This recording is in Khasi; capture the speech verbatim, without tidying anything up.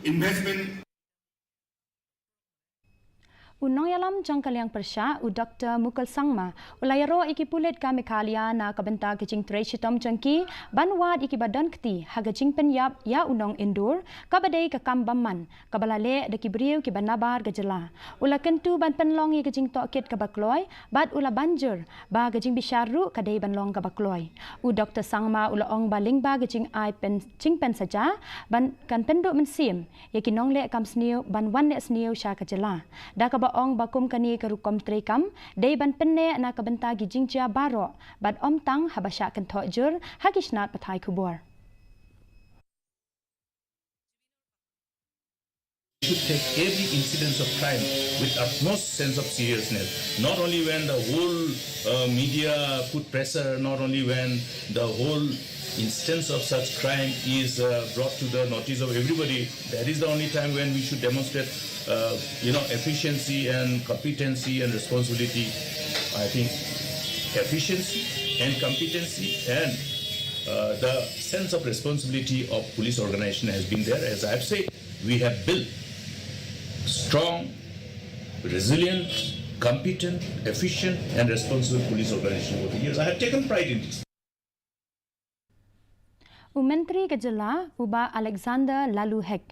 Investment. U nongïalam jong ka liang pyrshah, u Doktor Mukul Sangma, u la ïaroh ïa ki pulit ka Meghalaya na ka bynta ka jingtrei shitom jong ki ban wad ïa ki ba don kti ha ka jingpynïap ïa u nong Indur, kaba dei ka kam bymman kaba la leh da ki briew kiba nabar ka jylla. U la kyntu ban pynlong ïa ka jingtohkit kaba kloi bad u la ban jur ba ka jingbishar ruh ka dei ban long kaba kloi. U Doktor Sangma u la ong ba lyngba ka jingai pyn jingpynsaja ban kan pynduh mynsiem ïa ki nongleh kam sniew ban wan leh sniew sha ka jylla, da kaba ong ba kum kane ka rukom treikam dei ban pynneh na ka bynta ki jingjia baroh bad ym tang haba shah kynthoh jur ha ki shnat pathai khubor. We should take every incidence of crime with utmost sense of seriousness. Not only when the whole uh, media put pressure, not only when the whole instance of such crime is uh, brought to the notice of everybody, that is the only time when we should demonstrate, uh, you know, efficiency and competency and responsibility. I think efficiency and competency and uh, the sense of responsibility of police organization has been there. As I've said, we have built strong, resilient, competent, efficient, and responsible police organization over the years. I have taken pride in this. U Myntri ka jylla, u Bah Alexander Laloo Hek,